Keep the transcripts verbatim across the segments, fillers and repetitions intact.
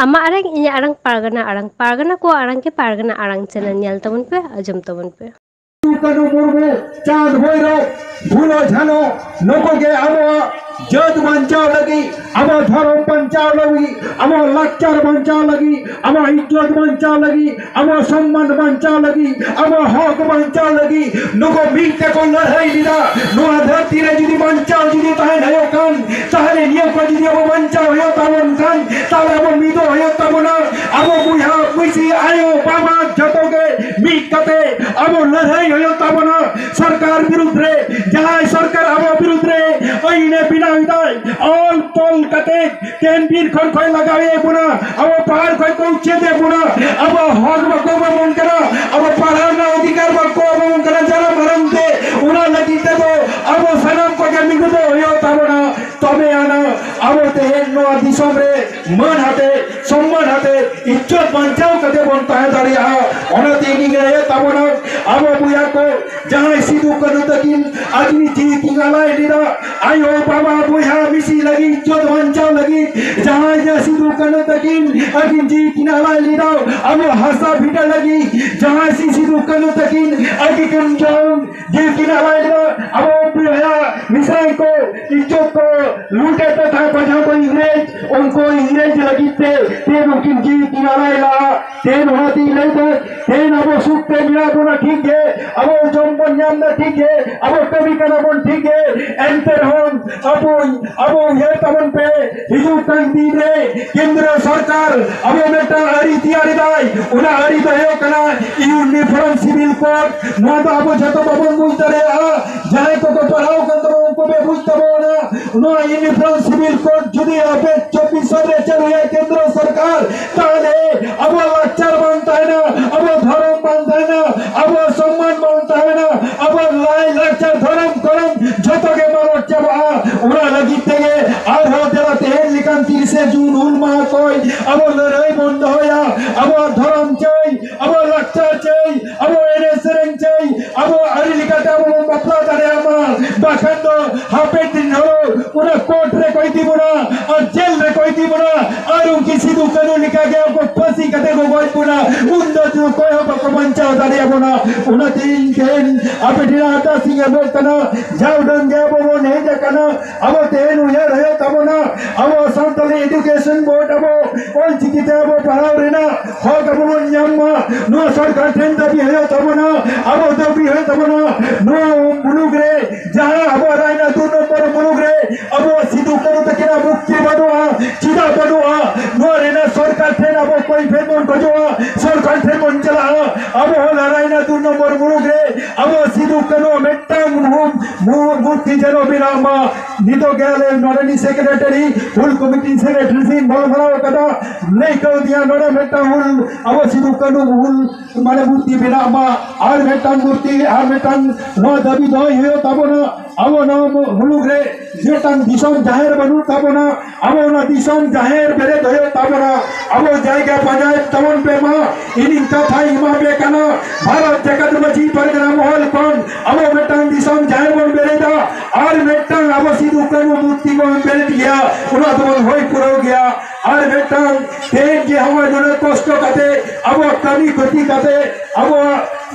ᱟᱢᱟᱜ ᱟᱲᱟᱝ, ᱤᱧᱟᱹᱜ ᱟᱲᱟᱝ, ᱯᱟᱨᱜᱟᱱᱟ ᱟᱲᱟᱝ, ᱯᱟᱨᱜᱟᱱᱟ ᱠᱚᱣᱟᱜ ᱟᱲᱟᱝ ᱜᱮ ᱯᱟᱨᱜᱟᱱᱟ ᱟᱲᱟᱝ ᱪᱮᱱᱮᱞ ᱧᱮᱞ ᱛᱟᱵᱚᱱ ᱯᱮ, ᱟᱸᱡᱚᱢ ᱛᱟᱵᱚᱱ ᱯᱮ᱾ ᱥᱤᱫᱩ ᱠᱟᱹᱱᱦᱩ ᱢᱩᱨᱢᱩ, ᱪᱟᱸᱫᱽ ᱵᱷᱳᱭᱨᱳᱵ, ᱯᱷᱩᱞᱳ ᱡᱷᱟᱱᱳ, ᱱᱩᱠᱩ ᱜᱮ ᱟᱵᱚᱣᱟᱜ ᱡᱟᱹᱛ ᱵᱟᱧᱪᱟᱣ ᱞᱟᱹᱜᱤᱫ, ᱟᱵᱚ ᱫᱷᱚᱨᱚᱢ ᱵᱟᱧᱪᱟᱣ ᱞᱟᱹᱜᱤᱫ, ᱟᱵᱚ ᱞᱟᱠᱪᱟᱨ ᱵᱟᱧᱪᱟᱣ ᱞᱟᱹᱜᱤᱫ, ᱟᱵᱚ ᱤᱡᱽᱡᱚᱛ ᱵᱟᱧᱪᱟᱣ ᱞᱟᱹᱜᱤᱫ, ᱟᱵᱚ ᱥᱚᱢᱢᱟᱱ ᱵᱟᱧᱪᱟᱣ ᱞᱟᱹᱜᱤᱫ, ᱟᱵᱚ ᱦᱚᱠ ᱵᱟᱧᱪᱟᱣ ᱞᱟᱹᱜᱤᱫ ᱱᱩᱠᱩ ᱢᱤᱫ ᱛᱮᱠᱚ ᱞᱟᱹᱲᱦᱟᱹᱭ ᱞᱮᱫᱟ᱾ ᱱᱚᱣᱟ ᱫᱷᱟᱹᱨᱛᱤ ᱨᱮ ᱡᱩᱫᱤ ᱵᱟᱧᱪᱟᱣ ᱡᱩᱫᱤ ᱛᱟᱦᱮᱱ ᱦᱩᱭᱩᱜ ᱠᱷᱟᱱ, ᱛᱟᱦᱚᱞᱮ ᱱᱤᱭᱟᱹ ᱠᱚ ᱡᱩᱫᱤ ᱟᱵᱚ ᱵᱟᱧᱪᱟᱣ ᱦᱩᱭᱩᱜ ᱛᱟᱵᱚᱱ ᱠᱷᱟᱱ, ᱛᱟᱦᱚᱞᱮ ᱟᱵᱚ ᱢᱤᱫᱚᱜ ᱦᱩᱭᱩᱜ ᱛᱟᱵᱚᱱᱟ᱾ ᱟᱵᱚ ᱵᱚᱭᱦᱟ ᱢᱤᱥᱤ, ᱟᱭᱳ ᱵᱟᱵᱟ ᱡᱚᱛᱚ ᱜᱮ ᱢᱤᱫ ᱠᱟᱛᱮ ᱟᱵᱚ ᱞᱟᱹᱲᱦᱟᱹᱭ ᱦᱩᱭᱩᱜ ᱛᱟᱵᱚᱱᱟ᱾ ᱥᱚᱨᱠᱟᱨ ᱵᱤᱨᱩᱫᱽ ᱨᱮ, ᱡᱟᱦᱟᱸᱭ ᱥᱚᱨᱠᱟᱨ ᱟᱵᱚ ᱵᱤᱨᱩᱫᱽ ᱨᱮ ᱟᱹᱭᱤᱱ ᱮ ᱵᱮᱱᱟᱣ ᱮᱫᱟᱭ, ᱚᱞ ᱛᱚᱞ ᱠᱟᱛᱮ ᱛᱮᱦᱮᱧ ᱵᱤᱨ ᱠᱷᱚᱱ ᱠᱚ ᱞᱟᱜᱟᱣᱮᱫ ᱵᱚᱱᱟ, ᱟᱵᱚ ᱯᱟᱦᱟᱲ ᱠᱷᱚᱱ ᱠᱚ ᱩᱪᱷᱮᱫᱮᱫ ᱵᱚᱱᱟ, ᱟᱵᱚ ᱦᱚᱠ ᱵᱟᱠᱚ ᱮᱢᱟ ᱵᱚᱱ ᱠᱟᱱᱟ, ᱟᱵᱚ ᱯᱟᱲᱦᱟᱣ ᱨᱮᱱᱟᱜ ᱚᱫᱷᱤᱠᱟᱨ ᱵᱟᱠᱚ ᱮᱢᱟ ᱵᱚᱱ ᱠᱟᱱᱟ ᱡᱟᱱᱟᱢ ᱟᱲᱟᱝ ᱛᱮ᱾ ᱚᱱᱟ ᱞᱟᱹᱜᱤᱫ ᱛᱮᱫᱚ ᱟᱵᱚ ᱥᱟᱱᱟᱢ ᱠᱚᱜᱮ ᱢᱤᱫᱚᱜ ᱦᱩᱭᱩᱜ ᱛᱟᱵᱚᱱᱟ, ᱛᱚᱵᱮ ᱟᱱᱟᱜ ᱟᱵᱚ ᱛᱮᱦᱮᱧ ᱱᱚᱣᱟ ᱫᱤᱥᱚᱢ ᱨᱮ ᱢᱟᱹᱱ ᱟᱛᱮ, ᱥᱚᱢᱢᱟᱱ ᱟᱛᱮ, ᱤᱡᱽᱡᱚᱛ ᱵᱟᱧᱪᱟᱣ ᱠᱟᱛᱮ ᱵᱚᱱ ᱛᱟᱦᱮᱸ ᱫᱟᱲᱮᱭᱟᱜᱼᱟ᱾ ᱚᱱᱟᱛᱮ ᱤᱧ ᱞᱟᱹᱭᱮᱫ ᱛᱟᱵᱚᱱᱟ, ᱟᱵᱚ ᱵᱚᱭᱦᱟ ᱠᱚ, ᱡᱟᱦᱟᱸᱭ ᱥᱤᱫᱩ ᱠᱟᱹᱱᱦᱩ ᱛᱟᱹᱠᱤᱱ ᱟᱹᱠᱤᱱ ᱡᱤᱣᱤ ᱠᱤᱱ ᱟᱞᱟᱭ ᱞᱮᱫᱟ, ᱟᱭᱳ ᱵᱟᱵᱟ ᱵᱚᱭᱦᱟ ᱢᱤᱥᱤ ᱞᱟᱹᱜᱤᱫ, ᱤᱡᱽᱡᱚᱛ ᱵᱟᱧᱪᱟᱣ ᱞᱟᱹᱜᱤᱫ, ᱡᱟᱦᱟᱸᱭ ᱡᱟᱦᱟᱸ ᱥᱤᱫᱩ ᱠᱟᱹᱱᱦᱩ ᱛᱟᱹᱠᱤᱱ ᱟᱹᱠᱤᱱ ᱡᱤᱣᱤ ᱠᱤᱱ ᱟᱞᱟᱭ ᱞᱮᱫᱟ, ᱟᱵᱚ ᱦᱟᱥᱟ ᱵᱷᱤᱴᱟᱹ ᱞᱟᱹᱜᱤᱫ, ᱡᱟᱦᱟᱸᱭ ᱥᱤ ᱥᱤᱫᱩ ᱠᱟᱹᱱᱦᱩ ᱛᱟᱹᱠᱤᱱ ᱟᱹᱠᱤᱱ ᱡᱚᱢ ᱡᱤᱣᱤ ᱠᱤᱱ ᱟᱞᱟᱭ ᱞᱮᱫᱟ, ᱟᱵᱚ ᱵᱚᱭᱦᱟ ᱢᱤᱥᱨᱟᱭ ᱠᱚ ᱤᱡᱽᱡᱚᱛ ᱠᱚ ᱞᱩᱴᱮᱫ ᱠᱚ ᱛᱟᱦᱮᱸ ᱠᱚ ᱡᱟᱦᱟᱸ ᱠᱚ ᱤᱝᱨᱮᱡᱽ, ᱩᱱᱠᱩ ᱤᱝᱨᱮᱡᱽ ᱞᱟᱹᱜᱤᱫ ᱛᱮ ᱛᱮᱦᱮᱧ ᱩᱱᱠᱤᱱ ᱡᱤᱣᱤ ᱠᱤᱱ ᱟᱞᱟᱭ ᱞᱟᱜᱼᱟ᱾ ᱛᱮᱦᱮᱧ ᱚᱱᱟᱛᱤᱧ ᱞᱟᱹᱭ ᱫᱟ, ᱛᱮᱦᱮᱧ ᱟᱵᱚ ᱥᱩᱠ ᱛᱮ ᱢᱮᱱᱟᱜ ᱵᱚᱱᱟ ᱴᱷᱤᱠ ᱜᱮ, ᱟᱵᱚ ᱡᱚᱢ ᱵᱚᱱ ᱧᱟᱢ ᱫᱟ ᱴᱷᱤᱠ ᱜᱮ, ᱟᱵᱚ ᱠᱟᱹᱢᱤ ᱠᱟᱱᱟ ᱵᱚᱱ ᱴᱷᱤᱠ ᱜᱮ, ᱮᱱᱛᱮ ᱨᱮᱦᱚᱸ ᱟᱵᱚ, ᱟᱵᱚ ᱩᱭᱦᱟᱹᱨ ᱛᱟᱵᱚᱱ ᱯᱮ, ᱦᱤᱡᱩᱜ ᱠᱟᱱ ᱫᱤᱱ ᱨᱮ ᱠᱮᱱᱫᱨᱚ ᱥᱚᱨᱠᱟᱨ ᱟᱵᱚ ᱢᱤᱫᱴᱟᱝ ᱟᱹᱨᱤ ᱛᱮᱭᱟᱨ ᱮᱫᱟᱭ᱾ ᱚᱱᱟ ᱟᱹᱨᱤ ᱫᱚ ᱦᱩᱭᱩᱜ ᱠᱟᱱᱟ Uniform Civil Code᱾ ᱱᱚᱣᱟ ᱫᱚ ᱟᱵᱚ ᱡᱷᱚᱛᱚ ᱵᱟᱵᱚᱱ ᱵᱩᱡᱽ ᱫᱟᱲᱮᱭᱟᱜᱼᱟ᱾ ᱡᱟᱦᱟᱸᱭ ᱠᱚᱠᱚ ᱯᱟᱲᱦᱟᱣ ᱠᱟᱱ ᱛᱟᱵᱚᱱᱟ ᱩᱱᱠᱩ ᱯᱮ ᱵᱩᱡᱽ ᱛᱟᱵᱚᱱᱟ᱾ ᱱᱚᱣᱟ Uniform Civil Code ᱡᱩᱫᱤ ᱟᱯᱮ ᱪᱚᱵᱵᱤᱥ ᱥᱟᱞ ᱨᱮ ᱪᱟᱹᱞᱩᱭᱟ ᱠᱮᱱᱫᱨᱚ ᱥᱚᱨᱠᱟᱨ, ᱛᱟᱦᱞᱮ ᱟᱵᱚᱣᱟᱜ ᱞᱟᱠᱪᱟᱨ ᱵᱟᱝ ᱛᱟᱦᱮᱱᱟ, ᱟᱵᱚᱣᱟᱜ ᱫᱷᱚᱨᱚᱢ ᱵᱟᱝ ᱛᱟᱦᱮᱱᱟ, ᱟᱵᱚᱣᱟᱜ ᱥᱚᱢᱢᱟᱱ ᱵᱟᱝ ᱛᱟᱦᱮᱱᱟ, ᱟᱵᱚᱣᱟᱜ ᱞᱟᱭ ᱞᱟᱠᱪᱟᱨ ᱫᱷᱚᱨᱚᱢ ᱠᱚᱨᱚᱢ ᱡᱷᱚᱛᱚ ᱜᱮ ᱢᱟᱞᱚᱴ ᱪᱟᱵᱟᱜᱼᱟ᱾ ᱚᱱᱟ ᱞᱟᱹᱜᱤᱫ ᱛᱮᱜᱮ ᱟᱨᱦᱚᱸ ᱫᱮᱞᱟ ᱛᱮᱦᱮᱧ ᱞᱮᱠᱟᱱ ᱛᱤᱨᱤᱥᱮ ᱡᱩᱱ ᱦᱩᱞ ᱢᱟᱦᱟ ᱠᱚᱭ ᱟᱵᱚ ᱞᱟᱹᱲᱦᱟᱹᱭ ᱵᱚᱱ ᱫᱚᱦᱚᱭᱟ᱾ ᱟᱵᱚᱣᱟᱜ ᱫᱷᱚᱨᱚᱢ ᱪᱟᱹᱭ, ᱟᱵᱚᱣᱟᱜ ᱞᱟᱠᱪᱟᱨ ᱪᱟᱹᱭ, ᱟᱵᱚ ᱮᱱᱮᱡ ᱥᱮᱨᱮᱧ ᱪᱟᱹᱭ, ᱟᱵᱚ ᱟᱹᱨᱤ ᱞᱮᱠᱟᱛᱮ ᱟᱵᱚ ᱵᱚᱱ ᱵᱟᱯᱞᱟ ᱫᱟᱲᱮᱭᱟᱜ ᱢᱟ, ᱵᱟᱠᱷᱟᱱ ᱫᱚ ᱦᱟᱯᱮᱱ ᱫᱤᱱ ᱦᱤᱞᱳᱜ ᱚᱱᱟ ᱠᱳᱨᱴ ᱨᱮ ᱠᱚᱭ ᱤᱫᱤ ᱵᱚᱱᱟ ᱟᱨ ᱡᱮᱞ ᱨᱮᱠᱚ ᱤᱫᱤ ᱵᱚᱱᱟ ᱟᱨ ᱩᱱᱠᱤ ᱥᱤᱫᱩ ᱠᱟᱹᱱᱩ ᱞᱮᱠᱟ ᱜᱮ ᱩᱱᱠᱩ ᱯᱷᱟᱹᱥᱤ ᱠᱟᱛᱮ ᱠᱚ ᱜᱚᱡ ᱵᱚᱱᱟ, ᱩᱱ ᱫᱚ ᱚᱠᱚᱭ ᱦᱚᱸ ᱵᱟᱠᱚ ᱵᱟᱧᱪᱟᱣ ᱫᱟᱲᱮᱭᱟᱵᱚᱱᱟ᱾ ᱚᱱᱟᱛᱮ ᱤᱧ ᱴᱷᱮᱱ ᱟᱯᱮ ᱴᱷᱮᱱ ᱟᱨᱫᱟᱥ ᱤᱧ ᱮᱢᱚᱜ ᱠᱟᱱᱟ, ᱡᱟ ᱩᱰᱟᱹᱝ ᱜᱮ ᱟᱵᱚ ᱵᱚᱱ ᱦᱮᱡ ᱟᱠᱟᱱᱟ, ᱟᱵᱚ ᱛᱮᱦᱮᱧ ᱩᱭᱦᱟᱹᱨ ᱦᱩᱭᱩᱜ ᱛᱟᱵᱚᱱᱟ, ᱟᱵᱚ ᱥᱟᱱᱛᱟᱲᱤ ᱮᱰᱩᱠᱮᱥᱚᱱ ᱵᱳᱨᱰ ᱟᱵᱚ ᱚᱞ ᱪᱤᱠᱤ ᱛᱮ ᱟᱵᱚ ᱯᱟᱲᱦᱟᱣ ᱨᱮᱱᱟᱜ ᱦᱚᱠ ᱟᱵᱚ ᱵᱚᱱ ᱧᱟᱢ ᱢᱟ᱾ ᱱᱚᱣᱟ ᱥᱚᱨᱠᱟᱨ ᱴᱷᱮᱱ ᱫᱟᱹᱵᱤ ᱦᱩᱭᱩᱜ ᱛᱟᱵᱚᱱᱟ, ᱟᱵᱚ ᱫᱟᱹᱵᱤ ᱦᱩᱭᱩᱜ ᱛᱟᱵᱚᱱᱟ᱾ ᱱᱚᱣᱟ ᱢᱩᱞᱩᱠ ᱨᱮ, ᱡᱟᱦᱟᱸ ᱟᱵᱚᱣᱟᱜ ᱨᱟᱭᱱᱟ ᱫᱩ ᱱᱚᱢᱵᱚᱨ ᱢᱩᱞᱩᱠ ᱨᱮ ᱟᱵᱚᱣᱟᱜ ᱥᱤᱫᱩ ᱠᱟᱹᱱᱩ ᱛᱟᱹᱠᱤᱱᱟᱜ ᱢᱩᱠᱛᱤ ᱵᱟᱹᱱᱩᱜᱼᱟ, ᱪᱮᱫᱟᱜ ᱵᱟᱹᱱᱩᱜᱼᱟ? ᱱᱚᱣᱟ ᱨᱮᱱᱟᱜ ᱥᱚᱨᱠᱟᱨ ᱴᱷᱮᱱ ᱟᱵᱚ ᱠᱚᱭᱯᱷᱮ ᱵᱚᱱ ᱠᱷᱚᱡᱚᱜᱼᱟ, ᱥᱚᱨᱠᱟᱨ ᱴᱷᱮᱱ ᱵᱚᱱ ᱪᱟᱞᱟᱜᱼᱟ᱾ ᱟᱵᱚ ᱦᱚᱸ ᱨᱟᱭᱱᱟ ᱫᱩ ᱱᱚᱢᱵᱚᱨ ᱢᱩᱞᱩᱠ ᱨᱮ ᱟᱵᱚ ᱥᱤᱫᱩ ᱠᱟᱹᱱᱩ ᱢᱤᱫᱴᱟᱝ ᱢᱩ-, ᱢᱩ-, ᱢᱩᱨᱛᱤ ᱡᱮᱱᱚ ᱵᱮᱱᱟᱣ ᱢᱟ᱾ ᱱᱤᱛᱚᱜ ᱜᱮ ᱟᱞᱮ ᱱᱚᱰᱮᱱᱤᱡ ᱥᱮᱠᱨᱮᱴᱟᱨᱤ, ᱦᱩᱞ ᱠᱚᱢᱤᱴᱤ ᱥᱮᱠᱨᱮᱴᱟᱨᱤ ᱥᱤᱧ ᱜᱟᱞᱢᱟᱨᱟᱣ ᱟᱠᱟᱫᱟ, ᱞᱟᱹᱭ ᱠᱟᱣᱫᱤᱧᱟ ᱱᱚᱰᱮ ᱢᱤᱫᱴᱟᱝ ᱦᱩᱞ, ᱟᱵᱚ ᱥᱤᱫᱩ ᱠᱟᱹᱱᱩ ᱦᱩᱞ ᱢᱟᱱᱮ ᱢᱩᱨᱛᱤ ᱵᱮᱱᱟᱜ ᱢᱟ, ᱟᱨ ᱢᱤᱫᱴᱟᱝ ᱢᱩᱨᱛᱤ, ᱟᱨ ᱢᱤᱫᱴᱟᱝ ᱱᱚᱣᱟ ᱫᱟᱹᱵᱤ ᱫᱚᱦᱚᱭ ᱦᱩᱭᱩᱜ ᱛᱟᱵᱚᱱᱟ᱾ ᱟᱵᱚ ᱱᱚᱣᱟ ᱢᱩ-, ᱢᱩᱞᱩᱠ ᱨᱮ ᱢᱤᱫᱴᱟᱝ ᱫᱤᱥᱚᱢ ᱡᱟᱦᱮᱨ ᱵᱟᱹᱱᱩᱜ ᱛᱟᱵᱚᱱᱟ, ᱟᱵᱚ ᱚᱱᱟ ᱫᱤᱥᱚᱢ ᱡᱟᱦᱮᱨ ᱵᱮᱨᱮᱫ ᱦᱩᱭᱩᱜ ᱛᱟᱵᱚᱱᱟ᱾ ᱟᱵᱚ ᱡᱟᱭᱜᱟ ᱯᱟᱸᱡᱟᱭ ᱛᱟᱵᱚᱱ ᱯᱮ ᱢᱟ, ᱤᱧᱤᱧ ᱠᱟᱛᱷᱟᱧ ᱮᱢᱟ ᱯᱮ ᱠᱟᱱᱟ᱾ ᱵᱷᱟᱨᱚᱛ ᱡᱟᱠᱟᱛ ᱢᱟᱹᱡᱷᱤ ᱯᱟᱨᱜᱟᱱᱟ ᱢᱚᱦᱚᱞ ᱠᱷᱚᱱ ᱟᱵᱚ ᱢᱤᱫᱴᱟᱝ ᱫᱤᱥᱚᱢ ᱡᱟᱦᱮᱨ ᱵᱚᱱ ᱵᱮᱨᱮᱫᱟ, ᱟᱨ ᱢᱤᱫᱴᱟᱝ ᱟᱵᱚ ᱥᱤᱫᱩ ᱠᱟᱹᱱᱩ ᱢᱩᱨᱛᱤ ᱵᱚᱱ ᱵᱮᱨᱮᱫ ᱜᱮᱭᱟ, ᱚᱱᱟ ᱫᱚᱵᱚᱱ ᱦᱩᱭ ᱯᱩᱨᱟᱹᱣ ᱜᱮᱭᱟ᱾ ᱟᱨ ᱢᱤᱫᱴᱟᱝ ᱛᱮᱦᱮᱧ ᱡᱮ ᱦᱚᱸᱜᱼᱚᱭ ᱱᱩᱱᱟᱹᱜ ᱠᱚᱥᱴᱚ ᱠᱟᱛᱮ, ᱟᱵᱚᱣᱟᱜ ᱠᱟᱹᱢᱤ ᱠᱷᱚᱛᱤ ᱠᱟᱛᱮ, ᱟᱵᱚᱣᱟᱜ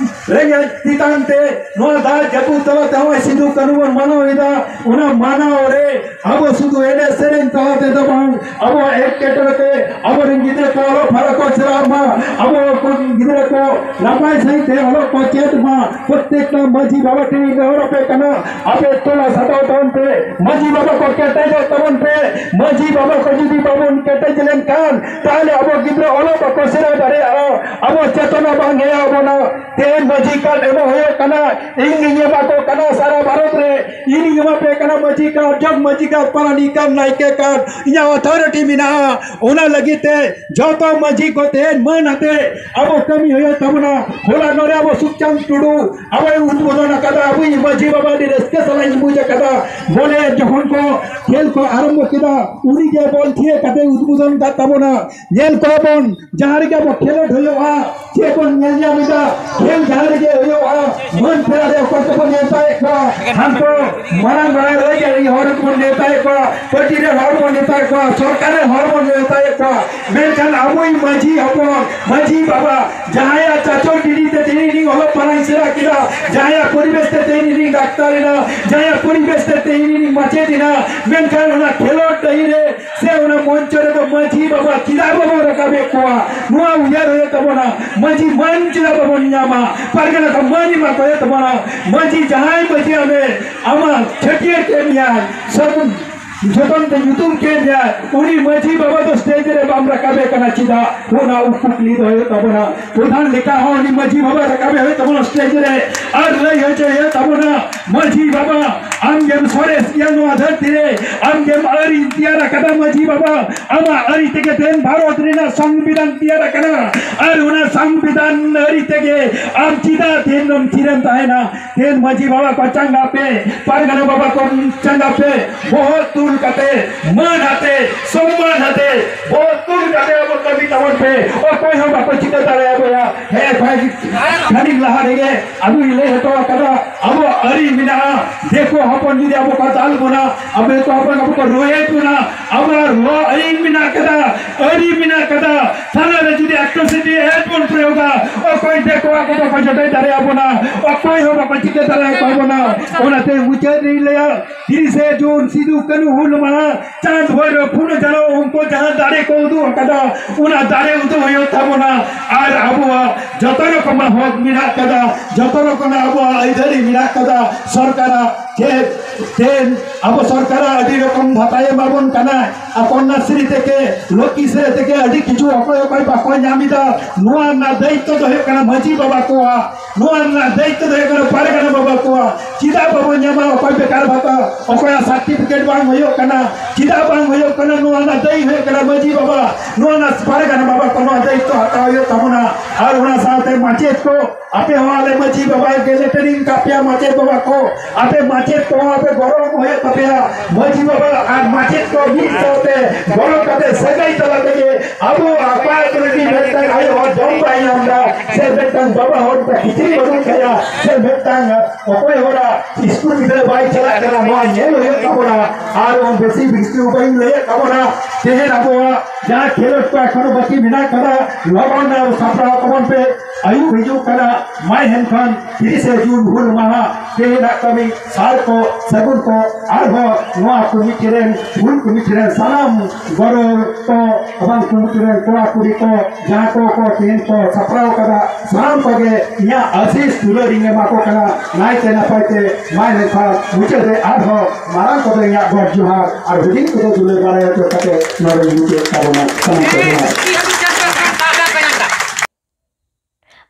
ᱨᱮᱸᱜᱮᱡ ᱪᱮᱛᱟᱱ ᱛᱮ ᱱᱚᱣᱟ ᱫᱟᱜ ᱡᱟᱹᱯᱩᱫ ᱛᱟᱞᱟ ᱛᱮ ᱦᱚᱸᱜᱼᱚᱭ ᱥᱤᱫᱩ ᱠᱟᱹᱱᱩ ᱵᱚᱱ ᱢᱟᱱᱟᱣ ᱮᱫᱟ, ᱚᱱᱟ ᱢᱟᱱᱟᱣ ᱨᱮ ᱟᱵᱚ ᱥᱩᱫᱷᱩ ᱮᱱᱮᱡ ᱥᱮᱨᱮᱧ ᱛᱟᱞᱟ ᱛᱮᱫᱚ ᱵᱟᱝ, ᱟᱵᱚᱣᱟᱜ ᱮᱴᱠᱮᱴᱚᱬᱮ ᱛᱮ ᱟᱵᱚᱨᱮᱱ ᱜᱤᱫᱽᱨᱟᱹ ᱠᱚ ᱚᱞᱚᱜ ᱯᱟᱲᱦᱟᱜ ᱠᱚ ᱥᱮᱬᱟᱜ ᱢᱟ, ᱟᱵᱚ ᱠᱚ ᱜᱤᱫᱽᱨᱟᱹ ᱠᱚ ᱱᱟᱯᱟᱭ ᱥᱟᱺᱦᱤᱡ ᱛᱮ ᱚᱞᱚᱜ ᱠᱚ ᱪᱮᱫ ᱢᱟ, ᱯᱨᱚᱛᱮᱠᱴᱟ ᱢᱟᱹᱡᱷᱤ ᱵᱟᱵᱟ ᱴᱷᱮᱱ ᱤᱧ ᱱᱮᱦᱚᱨ ᱟᱯᱮ ᱠᱟᱱᱟ, ᱟᱯᱮ ᱴᱚᱞᱟ ᱥᱟᱡᱟᱣ ᱛᱟᱵᱚᱱ ᱯᱮ, ᱢᱟᱹᱡᱷᱤ ᱵᱟᱵᱟ ᱠᱚ ᱠᱮᱴᱮᱡᱚᱜ ᱛᱟᱵᱚᱱ ᱯᱮ᱾ ᱢᱟᱹᱡᱷᱤ ᱵᱟᱵᱟ ᱠᱚ ᱡᱩᱫᱤ ᱵᱟᱵᱚᱱ ᱠᱮᱴᱮᱡ ᱞᱮᱱᱠᱷᱟᱱ, ᱛᱟᱦᱞᱮ ᱟᱵᱚ ᱜᱤᱫᱽᱨᱟᱹ ᱚᱞᱚᱜ ᱵᱟᱠᱚ ᱥᱮᱬᱟ ᱫᱟᱲᱮᱭᱟᱜᱼᱟ, ᱟᱵᱚ ᱪᱮᱛᱚᱱᱟ ᱵᱟᱝ ᱦᱮᱡ ᱟᱵᱚᱱᱟ᱾ ᱛᱮᱦᱮᱧ ᱢᱟᱹᱡᱷᱤ ᱠᱟᱨᱰ ᱮᱢᱚᱜ ᱦᱩᱭᱩᱜ ᱠᱟᱱᱟ, ᱤᱧ ᱜᱤᱧ ᱮᱢᱟ ᱠᱚ ᱠᱟᱱᱟ ᱥᱟᱨᱟ ᱵᱷᱟᱨᱚᱛ ᱨᱮ, ᱤᱧᱤᱧ ᱮᱢᱟ ᱯᱮ ᱠᱟᱱᱟ ᱢᱟᱹᱡᱷᱤ ᱠᱟᱨᱰ, ᱡᱚᱜᱽ ᱢᱟᱹᱡᱷᱤ ᱠᱟᱨᱰ, ᱯᱟᱨᱟᱱᱤᱠ ᱠᱟᱨᱰ, ᱱᱟᱭᱠᱮ ᱠᱟᱨᱰ, ᱤᱧᱟᱹᱜ ᱚᱛᱷᱚᱨᱤᱴᱤ ᱢᱮᱱᱟᱜᱼᱟ᱾ ᱚᱱᱟ ᱞᱟᱹᱜᱤᱫ ᱛᱮ ᱡᱚᱛᱚ ᱢᱟᱹᱡᱷᱤ ᱠᱚ ᱛᱮᱦᱮᱧ ᱢᱟᱹᱱ ᱟᱛᱮ ᱟᱵᱚ ᱠᱟᱹᱢᱤ ᱦᱩᱭᱩᱜ ᱛᱟᱵᱚᱱᱟ᱾ ᱦᱚᱞᱟ ᱱᱚᱰᱮ ᱟᱵᱚ ᱥᱩᱠᱪᱟᱸᱫ ᱴᱩᱰᱩ ᱟᱵᱚᱭ ᱩᱫᱵᱳᱫᱚᱱ ᱟᱠᱟᱫᱟ, ᱟᱵᱚᱭᱤᱡ ᱢᱟᱹᱡᱷᱤ ᱵᱟᱵᱟ ᱟᱹᱰᱤ ᱨᱟᱹᱥᱠᱟᱹ ᱥᱟᱞᱟᱜ ᱤᱧ ᱵᱩᱡᱽ ᱟᱠᱟᱫᱟ᱾ ᱵᱚᱞᱮ ᱡᱚᱠᱷᱚᱱ ᱠᱚ ᱠᱷᱮᱞ ᱠᱚ ᱟᱨᱟᱢᱵᱷᱚ ᱠᱮᱫᱟ, ᱩᱱᱤ ᱜᱮ ᱵᱚᱞ ᱛᱷᱤᱭᱟᱹ ᱠᱟᱛᱮ ᱩᱫᱵᱳᱫᱚᱱ ᱠᱟᱫ ᱛᱟᱵᱚᱱᱟ᱾ ᱧᱮᱞ ᱠᱚᱣᱟ ᱵᱚᱱ, ᱡᱟᱦᱟᱸ ᱨᱮᱜᱮ ᱟᱵᱚ ᱠᱷᱮᱞᱳᱰ ᱦᱩᱭᱩᱜᱼᱟ, ᱪᱮᱫ ᱵᱚᱱ ᱧᱮᱞ ᱧᱟᱢ ᱮᱫᱟ? ᱠᱷᱮᱞ ᱡᱟᱦᱟᱸ ᱨᱮᱜᱮ ᱦᱩᱭᱩᱜᱼᱟ, ᱢᱟᱹᱱ ᱯᱮᱲᱟ ᱨᱮ ᱚᱠᱚᱭ ᱠᱚᱵᱚᱱ ᱱᱮᱣᱛᱟᱭᱮᱫ ᱠᱚᱣᱟ? ᱦᱟᱱᱠᱩ ᱢᱟᱨᱟᱝ ᱢᱟᱨᱟᱝ ᱨᱟᱡᱽᱟᱹᱨᱤ ᱦᱚᱲ ᱠᱚᱵᱚᱱ ᱱᱮᱣᱛᱟᱭᱮᱫ ᱠᱚᱣᱟ, ᱯᱟᱹᱴᱤ ᱨᱮᱱ ᱦᱚᱲ ᱵᱚᱱ ᱱᱮᱣᱛᱟᱭᱮᱫ ᱠᱚᱣᱟ, ᱥᱚᱨᱠᱟᱨ ᱨᱮᱱ ᱦᱚᱲ ᱵᱚᱱ ᱱᱮᱣᱛᱟᱭᱮᱫ ᱠᱚᱣᱟ᱾ ᱢᱮᱱᱠᱷᱟᱱ ᱟᱵᱚᱭᱤᱡ ᱢᱟᱹᱡᱷᱤ ᱦᱚᱯᱚᱱ, ᱢᱟᱹᱡᱷᱤ ᱵᱟᱵᱟ, ᱡᱟᱦᱟᱸᱭᱟᱜ ᱪᱟᱪᱚ ᱰᱤᱰᱤ ᱛᱮ ᱛᱮᱦᱮᱧ ᱤᱧ ᱚᱞᱚᱜ ᱯᱟᱲᱦᱟᱜ ᱤᱧ ᱥᱮᱬᱟ ᱠᱮᱫᱟ, ᱡᱟᱦᱟᱸᱭᱟᱜ ᱯᱚᱨᱤᱵᱮᱥ ᱛᱮ ᱛᱮᱦᱮᱧ ᱤᱧ ᱰᱟᱠᱛᱟᱨ ᱮᱱᱟ, ᱡᱟᱦᱟᱸᱭᱟᱜ ᱯᱚᱨᱤᱵᱮᱥ ᱛᱮ ᱛᱮᱦᱮᱧ ᱤᱧ ᱢᱟᱪᱮᱫ ᱮᱱᱟ, ᱢᱮᱱᱠᱷᱟᱱ ᱚᱱᱟ ᱠᱷᱮᱞᱳᱰ ᱰᱟᱹᱦᱤ ᱨᱮ ᱥᱮ ᱚᱱᱟ ᱢᱚᱧᱪᱚ ᱨᱮᱫᱚ ᱢᱟᱹᱡᱷᱤ ᱵᱟᱵᱟ ᱪᱮᱫᱟᱜ ᱵᱟᱵᱚᱱ ᱨᱟᱠᱟᱵᱮᱫ ᱠᱚᱣᱟ? ᱱᱚᱣᱟ ᱩᱭᱦᱟᱹᱨ ᱦᱩᱭᱩᱜ ᱛᱟᱵᱚᱱᱟ᱾ ᱢᱟᱹᱡᱷᱤ ᱢᱟᱹᱱ ᱪᱮᱫᱟᱜ ᱵᱟᱵᱚᱱ ᱧᱟᱢᱟ? ᱯᱟᱨᱜᱟᱱᱟ ᱠᱚ ᱢᱟᱹᱱ ᱮᱢᱟ ᱠᱚ ᱦᱩᱭᱩᱜ ᱛᱟᱵᱚᱱᱟ᱾ ᱢᱟᱹᱡᱷᱤ ᱡᱟᱦᱟᱸᱭ ᱢᱟᱹᱡᱷᱤ ᱟᱢᱮ ᱟᱢᱟᱜ ᱪᱷᱟᱹᱴᱭᱟᱹᱨ ᱠᱮᱫ ᱢᱮᱭᱟᱭ, ᱥᱟᱹᱜᱩᱱ ᱡᱚᱛᱚᱱ ᱛᱮ ᱧᱩᱛᱩᱢ ᱠᱮᱫ ᱢᱮᱭᱟᱭ, ᱩᱱᱤ ᱢᱟᱹᱡᱷᱤ ᱵᱟᱵᱟ ᱫᱚ ᱥᱴᱮᱡ ᱨᱮ ᱵᱟᱢ ᱨᱟᱠᱟᱵᱮ ᱠᱟᱱᱟ ᱪᱮᱫᱟᱜ? ᱚᱱᱟ ᱠᱩᱠᱞᱤ ᱫᱚ ᱦᱩᱭᱩᱜ ᱛᱟᱵᱚᱱᱟ᱾ ᱯᱨᱚᱫᱷᱟᱱ ᱞᱮᱠᱟ ᱦᱚᱸ ᱩᱱᱤ ᱢᱟᱹᱡᱷᱤ ᱵᱟᱵᱟ ᱨᱟᱠᱟᱵᱮ ᱦᱩᱭᱩᱜ ᱛᱟᱵᱚᱱᱟ ᱥᱴᱮᱡ ᱨᱮ, ᱟᱨ ᱞᱟᱹᱭ ᱦᱚᱪᱚᱭ ᱦᱩᱭᱩᱜ ᱛᱟᱵᱚᱱᱟ, ᱢᱟᱹᱡᱷᱤ ᱵᱟᱵᱟ, ᱟᱢ ᱜᱮᱢ ᱥᱚᱨᱮᱥ ᱜᱮᱭᱟ ᱱᱚᱣᱟ ᱫᱷᱟᱹᱨᱛᱤ ᱨᱮ, ᱟᱢ ᱜᱮᱢ ᱟᱹᱨᱤ ᱛᱮᱭᱟᱨ ᱟᱠᱟᱫᱟ ᱢᱟᱹᱡᱷᱤ ᱵᱟᱵᱟ, ᱟᱢᱟᱜ ᱟᱹᱨᱤ ᱛᱮᱜᱮ ᱛᱮᱦᱮᱧ ᱵᱷᱟᱨᱚᱛ ᱨᱮᱱᱟᱜ ᱥᱚᱝᱵᱤᱫᱷᱟᱱ ᱛᱮᱭᱟᱨ ᱟᱠᱟᱱᱟ, ᱟᱨ ᱚᱱᱟ ᱥᱚᱝᱵᱤᱫᱷᱟᱱ ᱟᱹᱨᱤ ᱛᱮᱜᱮ ᱟᱢ ᱪᱮᱫᱟᱜ ᱛᱮᱦᱮᱧ ᱫᱚᱢ ᱛᱷᱤᱨᱮᱢ ᱛᱟᱦᱮᱱᱟ? ᱛᱮᱦᱮᱧ ᱢᱟᱹᱡᱷᱤ ᱵᱟᱵᱟ ᱠᱚ ᱪᱟᱸᱜᱟ ᱯᱮ, ᱯᱟᱨᱜᱟᱱᱟ ᱵᱟᱵᱟ ᱠᱚ ᱪᱟᱸᱜᱟ ᱯᱮ, ᱵᱚᱦᱚᱜ ᱛᱩᱞ ᱠᱟᱛᱮ, ᱢᱟᱹᱱ ᱟᱛᱮ, ᱥᱚᱢᱢᱟᱱ ᱟᱛᱮ, ᱵᱚᱦᱚᱜ ᱛᱩᱞ ᱠᱟᱛᱮ ᱟᱵᱚ ᱠᱟᱹᱢᱤ ᱛᱟᱵᱚᱱ ᱯᱮ᱾ ᱚᱠᱚᱭ ᱦᱚᱸ ᱵᱟᱠᱚ ᱪᱤᱠᱟᱹ ᱫᱟᱲᱮᱭᱟᱵᱚᱱᱟ᱾ ᱦᱮᱸ ᱵᱷᱟᱭ, ᱠᱷᱟᱹᱱᱤᱠ ᱞᱟᱦᱟ ᱨᱮᱜᱮ ᱟᱵᱚᱧ ᱞᱟᱹᱭ ᱦᱚᱴᱚ ᱟᱠᱟᱫᱟ, ᱟᱵᱚᱣᱟᱜ ᱟᱹᱨᱤ ᱢᱮᱱᱟᱜᱼᱟ᱾ ᱫᱤᱠᱩ ᱦᱚᱯᱚᱱ ᱡᱩᱫᱤ ᱟᱵᱚ ᱠᱚ ᱫᱟᱞ ᱵᱚᱱᱟ, ᱟᱵᱚ ᱫᱤᱠᱩ ᱦᱚᱯᱚᱱ ᱟᱵᱚ ᱠᱚ ᱨᱚᱦᱮᱫ ᱵᱚᱱᱟ, ᱟᱵᱚᱣᱟᱜ ᱞᱚ ᱟᱹᱨᱤ ᱢᱮᱱᱟᱜ ᱠᱟᱫᱟ, ᱟᱹᱨᱤ ᱢᱮᱱᱟᱜ ᱠᱟᱫᱟ᱾ ᱛᱷᱟᱱᱟ ᱨᱮ ᱡᱩᱫᱤ ᱟᱴᱨᱚᱥᱤᱴᱤ ᱮᱠᱴ ᱵᱚᱱ ᱯᱨᱚᱭᱳᱜᱟ, ᱚᱠᱚᱭ ᱫᱤᱠᱩ ᱟᱵᱚ ᱵᱟᱠᱚ ᱡᱚᱴᱮᱫ ᱫᱟᱲᱮᱭᱟᱵᱚᱱᱟ, ᱚᱠᱚᱭ ᱦᱚᱸ ᱵᱟᱠᱚ ᱪᱤᱠᱟᱹ ᱫᱟᱲᱮᱭᱟᱠᱚ ᱵᱚᱱᱟ᱾ ᱚᱱᱟᱛᱮ ᱢᱩᱪᱟᱹᱫ ᱨᱮᱧ ᱞᱟᱹᱭᱟ, ᱛᱤᱨᱤᱥᱮ ᱡᱩᱱ ᱥᱤᱫᱩ ᱠᱟᱹᱱᱦᱩ ᱦᱩᱞ ᱢᱟᱦᱟ, ᱪᱟᱸᱫ ᱵᱷᱳᱭᱨᱳᱵ ᱯᱷᱩᱞᱳ ᱡᱷᱟᱱᱳ ᱩᱱᱠᱩ ᱡᱟᱦᱟᱸ ᱫᱟᱲᱮ ᱠᱚ ᱩᱫᱩᱜ ᱟᱠᱟᱫᱟ, ᱚᱱᱟ ᱫᱟᱲᱮ ᱩᱫᱩᱜ ᱦᱩᱭᱩᱜ ᱛᱟᱵᱚᱱᱟ᱾ ᱟᱨ ᱟᱵᱚᱣᱟᱜ ᱡᱚᱛᱚ ᱨᱚᱠᱚᱢᱟᱜ ᱦᱚᱠ ᱢᱮᱱᱟᱜ ᱠᱟᱫᱟ, ᱡᱚᱛᱚ ᱨᱚᱠᱚᱢᱟᱜ ᱟᱵᱚᱣᱟᱜ ᱟᱹᱭᱫᱟᱹᱨᱤ ᱢᱮᱱᱟᱜ ᱠᱟᱫᱟ᱾ ᱥᱚᱨᱠᱟᱨᱟᱜ ᱪᱮᱫ ᱛᱮᱦᱮᱧ ᱟᱵᱚ ᱥᱚᱨᱠᱟᱨᱟᱜ ᱟᱹᱰᱤ ᱨᱚᱠᱚᱢ ᱵᱷᱟᱛᱟᱭ ᱮᱢᱟᱵᱚᱱ ᱠᱟᱱᱟ, ᱠᱚᱱᱱᱟᱥᱨᱤ ᱛᱷᱮᱠᱮ, ᱞᱚᱠᱠᱷᱤᱥᱨᱤ ᱛᱷᱮᱠᱮ ᱟᱹᱰᱤ ᱠᱤᱪᱷᱩ ᱚᱠᱚᱭ ᱚᱠᱚᱭ ᱵᱟᱠᱚ ᱧᱟᱢ ᱮᱫᱟ᱾ ᱱᱚᱣᱟ ᱨᱮᱱᱟᱜ ᱫᱟᱭᱤᱛᱛᱚ ᱫᱚ ᱦᱩᱭᱩᱜ ᱠᱟᱱᱟ ᱢᱟᱹᱡᱷᱤ ᱵᱟᱵᱟ ᱠᱚᱣᱟᱜ᱾ ᱱᱚᱣᱟ ᱨᱮᱱᱟᱜ ᱫᱟᱭᱤᱛᱛᱚ ᱫᱚ ᱦᱩᱭᱩᱜ ᱠᱟᱱᱟ ᱯᱟᱨᱜᱟᱱᱟ ᱵᱟᱵᱟ ᱠᱚᱣᱟᱜ᱾ ᱪᱮᱫᱟᱜ ᱵᱟᱵᱚ ᱧᱟᱢᱟ ᱚᱠᱚᱭ ᱵᱮᱠᱟᱨ ᱵᱷᱟᱛᱟ, ᱚᱠᱚᱭᱟᱜ ᱥᱟᱨᱴᱤᱯᱷᱤᱠᱮᱴ ᱵᱟᱝ ᱦᱩᱭᱩᱜ ᱠᱟᱱᱟ, ᱪᱮᱫᱟᱜ ᱵᱟᱝ ᱦᱩᱭᱩᱜ ᱠᱟᱱᱟ, ᱱᱚᱣᱟ ᱨᱮᱱᱟᱜ ᱫᱟᱭᱤ ᱦᱩᱭᱩᱜ ᱠᱟᱱᱟ ᱢᱟᱹᱡᱷᱤ ᱵᱟᱵᱟ᱾ ᱱᱚᱣᱟ ᱨᱮᱱᱟᱜ ᱯᱟᱨᱜᱟᱱᱟ ᱵᱟᱵᱟ ᱠᱚ ᱱᱚᱣᱟ ᱫᱟᱭᱤᱛᱛᱚ ᱦᱟᱛᱟᱣ ᱦᱩᱭᱩᱜ ᱛᱟᱵᱚᱱᱟ᱾ ᱟᱨ ᱚᱱᱟ ᱥᱟᱶᱛᱮ ᱢᱟᱪᱮᱫ ᱠᱚ, ᱟᱯᱮ ᱦᱚᱸ ᱟᱞᱮ ᱢᱟᱹᱡᱷᱤ ᱵᱟᱵᱟ ᱜᱮᱞᱮ ᱴᱨᱮᱱᱤᱝ ᱠᱟᱜ ᱯᱮᱭᱟ ᱢᱟᱪᱮᱫ ᱵᱟᱵᱟ ᱠᱚ, ᱟᱯᱮ ᱢᱟᱪᱮᱫ ᱠᱚᱦᱚᱸ ᱟᱯᱮ ᱜᱚᱲᱚ ᱦᱩᱭᱩᱜ ᱛᱟᱯᱮᱭᱟ᱾ ᱢᱟᱹᱡᱷᱤ ᱵᱟᱵᱟ ᱟᱨ ᱢᱟᱪᱮᱫ ᱠᱚ ᱢᱤᱫ ᱥᱟᱶᱛᱮ ᱜᱚᱲᱚ ᱠᱟᱛᱮ ᱥᱟᱹᱜᱟᱹᱭ ᱛᱟᱞᱟ ᱛᱮᱜᱮ ᱟᱵᱚ ᱚᱠᱟ ᱠᱚᱨᱮ ᱢᱤᱫᱴᱟᱝ ᱟᱭᱳ ᱦᱚᱲ ᱡᱚᱢ ᱵᱟᱭ ᱧᱟᱢ ᱮᱫᱟ, ᱥᱮ ᱢᱤᱫᱴᱟᱝ ᱵᱟᱵᱟ ᱦᱚᱲ ᱠᱤᱪᱨᱤᱡ ᱵᱟᱹᱱᱩᱜ ᱛᱟᱭᱟ, ᱥᱮ ᱢᱤᱫᱴᱟᱝ ᱚᱠᱚᱭ ᱦᱚᱲᱟᱜ ᱥᱠᱩᱞ ᱜᱤᱫᱽᱨᱟᱹ ᱵᱟᱭ ᱪᱟᱞᱟᱜ ᱠᱟᱱᱟ, ᱱᱚᱣᱟ ᱧᱮᱞ ᱦᱩᱭᱩᱜ ᱛᱟᱵᱚᱱᱟ᱾ ᱟᱨ ᱵᱚᱱ ᱵᱮᱥᱤ ᱵᱤᱥᱛᱤ ᱵᱟᱹᱧ ᱞᱟᱹᱭᱮᱫ ᱛᱟᱵᱚᱱᱟ᱾ ᱛᱮᱦᱮᱧ ᱟᱵᱚᱣᱟᱜ ᱡᱟᱦᱟᱸ ᱠᱷᱮᱞᱳᱰ ᱠᱚ ᱮᱠᱷᱚᱱᱳ ᱵᱟᱹᱠᱤ ᱢᱮᱱᱟᱜ ᱠᱟᱫᱟ, ᱞᱚᱜᱚᱱ ᱟᱨ ᱥᱟᱯᱲᱟᱣ ᱛᱟᱵᱚᱱ ᱯᱮ᱾ ᱟᱹᱭᱩᱵ ᱦᱤᱡᱩᱜ ᱠᱟᱱᱟ, ᱢᱟ ᱮᱱᱠᱷᱟᱱ ᱛᱤᱨᱤᱥᱮ ᱡᱩᱱ ᱦᱩᱞ ᱢᱟᱦᱟ᱾ ᱛᱮᱦᱮᱧᱟᱜ ᱠᱟᱹᱢᱤ ᱥᱟᱨ ᱠᱚ, ᱥᱟᱹᱜᱩᱱ ᱠᱚ, ᱟᱨᱦᱚᱸ ᱱᱚᱣᱟ ᱠᱚᱢᱤᱴᱤ ᱨᱮᱱ, ᱦᱩᱞ ᱠᱚᱢᱤᱴᱤ ᱨᱮᱱ ᱥᱟᱱᱟᱢ ᱜᱚᱲᱚ ᱠᱚ, ᱮᱵᱚᱝ ᱠᱚᱢᱤᱴᱤ ᱨᱮᱱ ᱠᱚᱲᱟ ᱠᱩᱲᱤ ᱠᱚ, ᱡᱟᱦᱟᱸ ᱠᱚ, ᱠᱚ ᱛᱮᱦᱮᱧ ᱠᱚ ᱥᱟᱯᱲᱟᱣ ᱠᱟᱫᱟ, ᱥᱟᱱᱟᱢ ᱠᱚᱜᱮ ᱤᱧᱟᱹᱜ ᱟᱥᱤᱥ ᱫᱩᱞᱟᱹᱲ ᱤᱧ ᱮᱢᱟ ᱠᱚ ᱠᱟᱱᱟ᱾ ᱱᱟᱭᱛᱮ ᱱᱟᱯᱟᱭ ᱛᱮ ᱢᱟ ᱮᱱᱠᱷᱟᱱ ᱢᱩᱪᱟᱹᱫ ᱨᱮ ᱟᱨᱦᱚᱸ ᱢᱟᱨᱟᱝ ᱠᱚᱫᱚ ᱤᱧᱟᱹᱜ ᱜᱚᱰ ᱡᱚᱦᱟᱨ ᱟᱨ ᱦᱩᱰᱤᱧ ᱠᱚᱫᱚ ᱫᱩᱞᱟᱹᱲ ᱵᱟᱲᱟᱭ ᱦᱚᱪᱚ ᱠᱟᱛᱮ ᱱᱚᱰᱮ ᱢᱩᱪᱟᱹᱫ ᱛᱟᱵᱚᱱᱟ᱾ ᱥᱟᱱᱟᱢ ᱠᱚ ᱡᱚᱦᱟᱨ᱾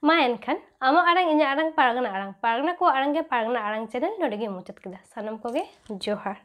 ᱢᱟ ᱮᱱᱠᱷᱟᱱ ᱟᱢᱟᱜ ᱟᱲᱟᱝ ᱤᱧᱟᱹᱜ ᱟᱲᱟᱝ ᱯᱟᱨᱜᱟᱱᱟ ᱟᱲᱟᱝ, ᱯᱟᱨᱜᱟᱱᱟ ᱠᱚᱣᱟᱜ ᱟᱲᱟᱝ ᱜᱮ ᱯᱟᱨᱜᱟᱱᱟ ᱟᱲᱟᱝ ᱪᱮᱱᱮᱞ ᱱᱚᱰᱮ ᱜᱮ ᱢᱩᱪᱟᱹᱫ ᱠᱮᱫᱟ᱾ ᱥᱟᱱᱟᱢ ᱠᱚᱜᱮ ᱡᱚᱦᱟᱨ᱾